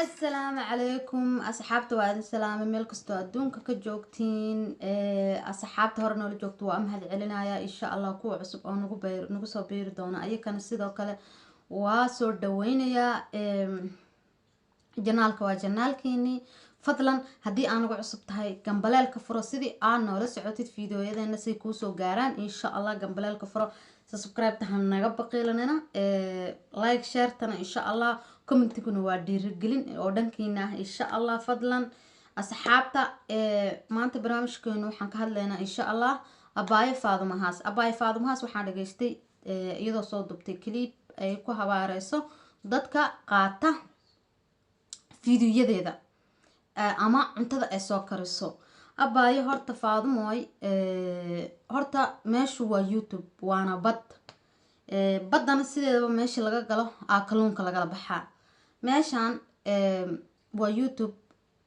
Asalaamu calaykum asxaabta, waa idin salaamay meel kastoo adduunka ka joogtiin. Asxaabta hore noola joogto waa mahad celinaya. Insha Allah kuwa cusub oo nagu beer nagu soo biiri doona ayakana sidoo kale waa soo dhaweynayaa. Channelka waa channelkiini. Fadlan haddii aa nagu cusub tahay, gambaleelka furo sidii aa noola socotid fiidiyoyadeena say kuusoo gaaraan. Insha Allah gambaleelka furo, subscribe ha naga baqiilanina, like, sharetana insha Allah, commentiguna waa dhiirigelin oo dhankiina ah insha Allah. Fadlan asxaabta, maanta barnaamijkeenu waxaan ka hadlaynaa insha Allah abaayo Faadumahaas. Abaayo Faadumahaas waxaan dhageystay iyadoo soo dubtay clip ay ku habaareyso dadka qaata fiidiyoyadeeda ama cuntada ay soo kariso. Abaayo horta Faadumoy, horta meeshu waa YouTube, waana bad. Baddana sideedaba meesha laga galo aa kalluunka lagala baxaa. Meeshan waa YouTube.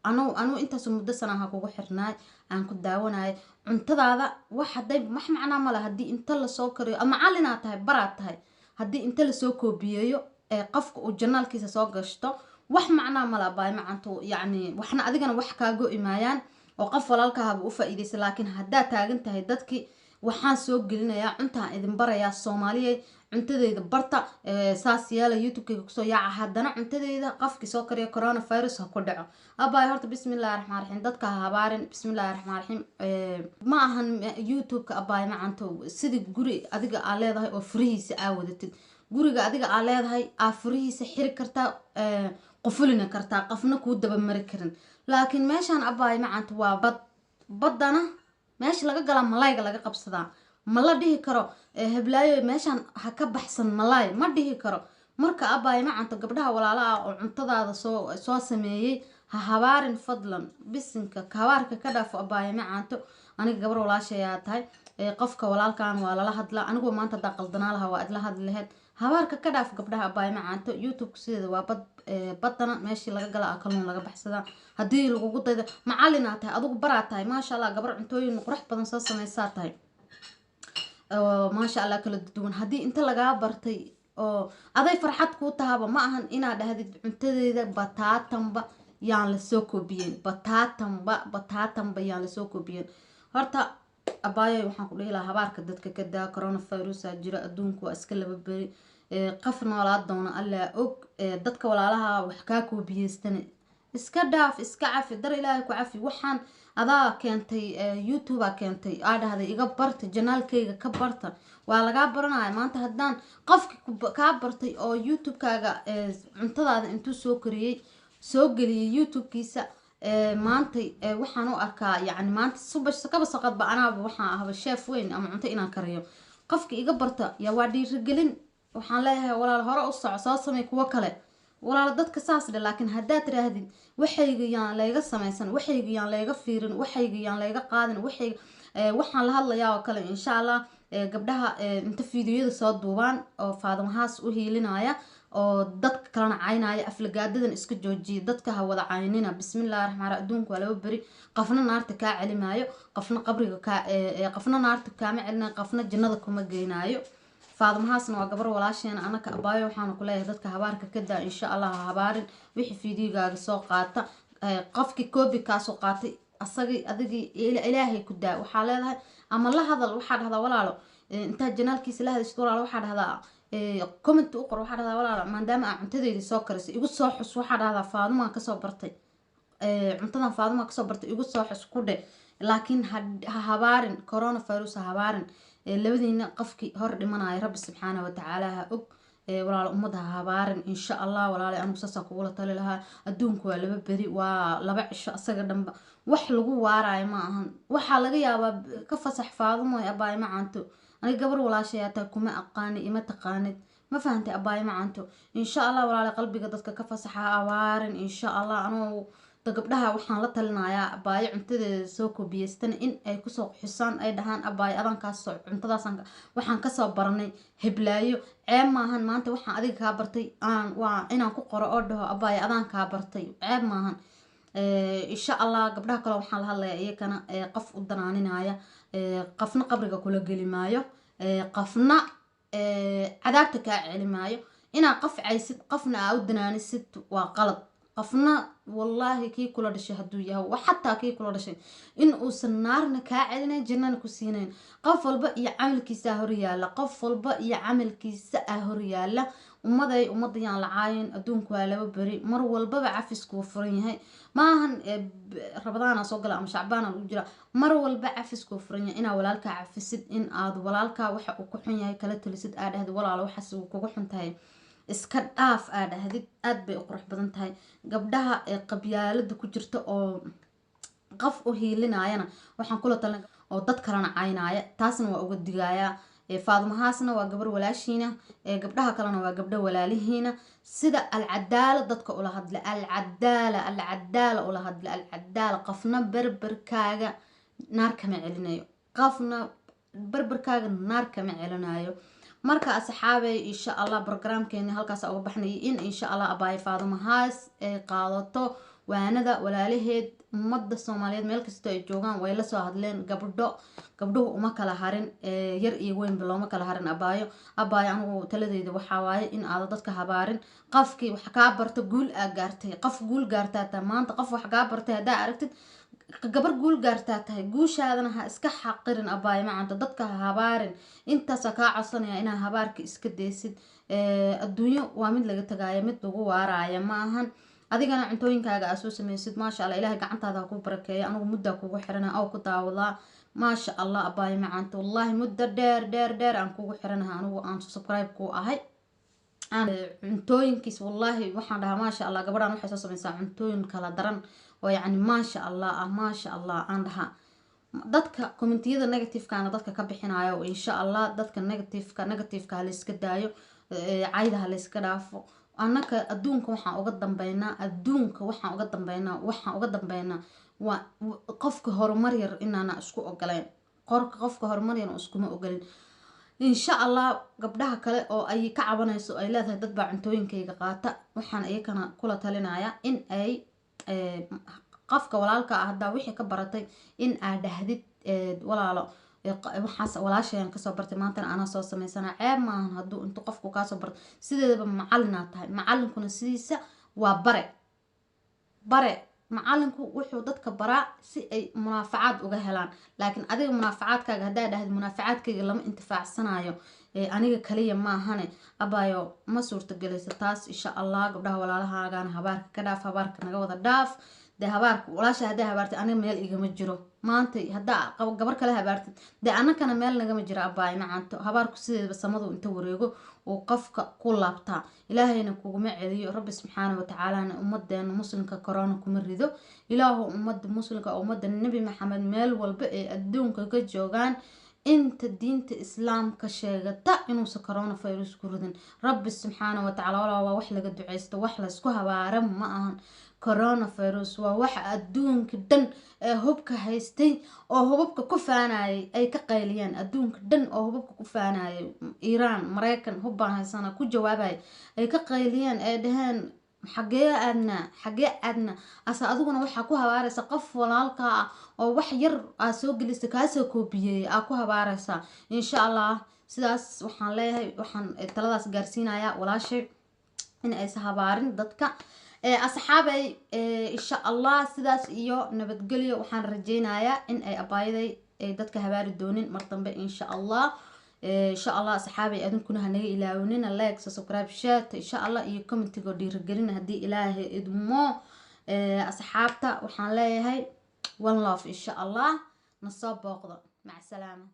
Anu intaas muddo sanaha kugu xirnaay, aan ku daawanayay cuntadaada. Wax haday wax macnaa male haddii inta lasoo kariyo, macalinaa tahay, baraad tahay, haddii inta lasoo koobiyeeyo ee qofka uu channelkiisa soo gashto, wax macnaa male abaay macanto. Yacni waxna adigana wax kaa go-i maayaan oo qof walaalkahaba u faa-iideysa. Laakiin haddaad taagan tahay dadkii waxaan soo gelinayaa cuntaan idin barayaa, Soomaaliyay, cuntadeyda barta, saas yeela, YouTube-kayga kusoo yaaca, haddana cuntadeyda qofkii soo kariya coronavirus ha ku dhaco. Abaay horta bismillahi raxmaan raxiim, dadka ha habaarin. Bismillahi raxmaan raxiim. Ma ahan YouTube-ka, abaay macanto, sidii guri adiga aa leedahay oo furihiisa aa wadatid. Guriga adiga aa leedahay aa furihiisa xiri kartaa, qufulina kartaa, qofna kuu dabamari karin. Laakiin meeshaan, abaay macanto, waa bad. Baddana meesha laga galaa malayga laga qabsadaa. Ma la dhihi karo heblaayo meeshaan ha ka baxsan malaay, ma dhihi karo. Marka abaay macanto, gabdhaha walaalaha oo cuntadaada soo sameeyey ha habaarin fadlan. Bisinka habaarka ka dhaafo, abaay macanto. Aniga gabar walaashayaa tahay, qofka walaalkan waa lala hadlaa. Aniguo maanta haddaa qaldanaa lahaa waa idla hadli laheyd. Habaarka ka dhaaf gabdhaha, abaay macanto. YouTube sideeda waa bad. Baddana meeshii laga gala kalluun laga baxsadaa. Haddii lagugu daydo, macalinaa tahay, adigu baraa tahay, maasha Allah, gabar cuntooyin qurux badan soo sameysaa tahay oo maasha Allah kala duwan. Haddii inta lagaa bartay oo aday farxad kuu tahaba, ma ahan inaad dhahdid cuntadeeda bataatanba yaan lasoo koobiyeen, bataatanba, bataatanba yaan lasoo koobiyeen. Horta abaayo waxaan ku dhihi lahaa habaarka dadka ka daa. Coronavirusa jira, adduunku waa iska laba beri, qof noolaa doona Allaa og. Dadka walaalaha wax kaa koobiyeystana iska dhaaf, iska cafi, dar Ilaahay ku cafi. Waxaan adaa keentay, YouTube-a keentay, aa dhahday iga barta, channelkayga ka barta, waa lagaa baranaya. Maanta haddaan qofki kaa bartay oo YouTube-kaaga cuntadaada intuu soo kariyey soo geliyey YouTube-kiisa maantay, waxaan u arkaa yacni maanta suba kaba saqadba anaaba waxaan ahaba chef weyn ama cunto inaan kariyo. Qofki iga barta yaa waa dhiirigelin. Waxaan leeyahay walaal hore u soco, soo samey kuwo kale, walaalo dadka saas dhe. Laakiin haddaad tiraahdid waxayga yaan layga samaysan, waxayga yaan layga fiirin, waxayga yaan layga qaadin, waxayga, waxaan la hadlayaa oo kale insha Allah gabdhaha inta fiidiyoyada soo duubaan oo Faadamahaas u hiilinaya oo dadka kalena caynaya, aflagaadadan iska joojiya, dadka ha wada caynina. Bismillahi raxmaan raxiim. Adduunku waa laba beri. Qofna naarta kaa celimaayo, qofna qabriga kaa, qofna naarta kaama celinayo, qofna jannada kuma geynaayo. Faadamahaasna waa gabar walaasheena. Anaka abaayo waxaanu ku leeyahay dadka habaarka ka daa insha Allah. Ha habaarin wixii fiidiyogaaga soo qaata. Qofkii koobi kaasoo qaatay asagii adigii Ilaahay ku daa. Waxaa leedahay ama la hadal, waxaa dhahdaa walaalo, intaad channelkiisa la hadashid, walaalo, waxaa dhahdaa, comment u qor, waxaa dhahdaa walaalo, maadaama aa cuntadeydii soo karisay igu soo xus. Waxaa dhahdaa Faadumaan kasoo bartay, cuntadan Faadumaan kasoo bartay, igu soo xus ku dhe. Laakiin ha habaarin, coronavirus ha habaarin. Labadiina qofkii hor dhimanaya Rabbi subxaana watacaala ha og. Walaalo ummadda ha habaarin insha Allah. Walaala anigu saasaa kugula tali lahaa. Adduunku waa laba beri, waa laba cisho, asaga dhanba wax lagu waaraayo ma ahan. Waxaa laga yaabaa ka fasax Faadumoy, abaay macanto. Aniga gabar walaashayaa tahay, kuma aqaani, ima taqaanid, ma fahantay, abaay macanto? Insha Allah walaala qalbiga dadka ka fasaxa, ha abaarin insha Allah. Anuu da gabdhaha waxaan la talinayaa abaayo cuntadeeda soo koobiyeystana in ay kusoo xusaan, ay dhahaan abaayo adaan kaasoo cuntadaasaan waxaan kasoo baranay heblaayo. Ceeb maahan maanta waxaan adiga kaa bartay aan waa inaan ku qoro oo dhaho abaayo adaan kaa bartay, ceeb maahan. Insha Allah gabdhaha kale waxaan la hadlayaa iyakana qof u danaaninaya, qofna qabriga kula geli maayo, qofna cadaabta kaa celi maayo. Inaad qof caysid, qofna aa u danaanisid waa qalad. Qofna wallaahi kii kula dhashay hadduu yahay, xataa kii kula dhashay, in uusan naarna kaa celinayn, jannana ku siinayn. Qof walba iyo camalkiisa horyaala, qof walba iyo camalkiisa ah horyaala. Ummaday, ummadda yaan la caayin. Adduunku waa 2 beri. Mar walbaba cafisku wuu furan yahay. Maahan Rabadaana soo gala ama Shacbaana lagu jira, mar walba cafisku wuu furan yahay. Inaa walaalkaa cafisid, in aad walaalkaa waxa uu ku xun yahay kala talisid, aa dhahdid walaalo, waxaas uu kugu xun tahay, iska dhaaf aa dhahdid, aad bay u qurux badan tahay. Gabdhaha ee qabyaalada ku jirta oo qof u hiilinayana waxaan kula talin, oo dad kalena caynaya, taasna waa uga digayaa. Faadumahaasna waa gabar walaashiina, gabdhaha kalena waa gabdho walaalihiina. Sida alcadaala dadka ula hadla, alcadaala, alcadaala ula hadla, alcadaala. Qofna berberkaaga naar kama celinayo, qofna berberkaaga naar kama celinayo. Marka asxaabay, insha Allah programkeeni halkaas uga baxnay, in insha Allah abaayo Faadumahaas ay qaadato waanada walaalaheed. Ummadda Soomaaliyeed meel kastoo ay joogaan way la soo hadleen gabdho. Gabdhuhu uma kala harin, yar iyo weynba looma kala harin. Abaayo, abaayo, anigu taladeyda waxaa waaye in aada dadka habaarin. Qofkii wax kaa barta, guul aa gaartay, qof guul gaartaa tahay. Maanta qof wax kaa bartay haddaa aragtid, gabar guul gaartaa tahay. Guushaadana ha iska xaqirin, abaayo macanta. Dadka ha habaarin, intaasaa kaa codsanaya, inaa habaarka iska deysid. Adduunyo waa mid laga tagaaya, mid lagu waaraaya ma ahan. Adigana cuntooyinkaaga aa soo sameysid, maasha Allah, Ilahay gacantaada ha ku barakeeyo. Anigu muddaa kugu xirana aw ku daawadaa, maasha Allah, abaayo macaanta. Wallahi muddo dheer dheer dheer aan kugu xiranaha, anigu aan subscribe ku ahay. Cuntooyinkiis wallaahi waxaan dhahaa maasha Allah, gabadhan waxay soo sameysaa cuntooyin kala daran oo yacni maasha Allah ah, maasha Allah aan dhahaa. Dadka commentiyada negativekana dadka ka bixinayo, insha Allah dadka negativeka ha layska daayo, cayda ha layska dhaafo. Annaka adduunka waxaan uga dambeynaa, adduunka waxaan uga dambeynaa, waxaan uga dambeynaa waa qofka horumar yar inaana isku ogoleyn. Qorka qofka horumar yar iskuma ogolin. Insha Allah gabdhaha kale oo ay ka cabanayso, ay leedahay dad baa cuntooyinkayga qaata, waxaan iyakana kula talinaya in ay qofka walaalka ah haddaa wixii ka baratay in aad dhahdid walaalo, waxaas walaashayaan kasoo bartay, maantana anaa soo sameysana. Ceeb maahan hadduu intuu qofku kaasoo barto. Sideedaba macalinaa tahay, macalinkuna sidiisa waa bare bare. Macalinku wuxuu dadka baraa si ay munaafacaad uga helaan, laakiin adiga munaafacaadkaaga haddaa dhahdid munaafacaadkayga lama intifaacsanayo, aniga kaliya maahane, abayo ma suurtagelayso taas. Insha Allah gabdhaha walaalahaagana habaarka ka dhaaf, habaarka naga wada dhaaf. Dee habaarka walaasha haddaa habaartid, aniga meel igama jiro. Maanta haddaa gabar kale habaartid, dee anakana meel nagama jiro, abaayo macaanto. Habaarku sideedaba samadu inta wareego uu qofka ku laabtaa, Ilaahayna kuguma celiyo. Rabbi subxaana watacaalana ummadeena muslimka corona kuma rido. Ilaahu ummadda muslimka, ummadda Nebi Maxamed, meel walba ee adduunka ka joogaan, inta diinta islaamka sheegata, inuusan coronavirus ku ridin Rabbi subxaana watacaala. Walaa waa wax laga duceysto, wax laysku habaara ma ahan. Coronavirus waa waxa adduunka dhan ee hubka haystay oo hubabka ku faanayay ay ka qayliyeen. Adduunka dhan oo hubabka ku faanayay, Iiraan, Mareykan, hubbaan haysana ku jawaabay, ay ka qayliyeen, ay dhaheen xagee aadna, xagee aadna? Ase adiguna waxaa ku habaaraysa qof walaalkaa ah oo wax yar aa soo gelisa kaasoo koobiyeeyay aa ku habaaraysaa. Insha Allah sidaas waxaan leeyahay, waxaan taladaas gaarsiinayaa walaashay in aysa habaarin dadka. Asxaabay, insha Allah sidaas iyo nabadgelyo. Waxaan rajeynayaa in ay abaayaday ay dadka habaari doonin mar dambe, insha Allah. Insha Allah asxaabay, adinkuna hanaga ilaawinina like, subscribe, share, insha Allah, iyo commentigo dhiirigelin haddii Ilaahay idmo. Asxaabta waxaan leeyahay one love, insha Allah nasoo booqdo. Mac salaama.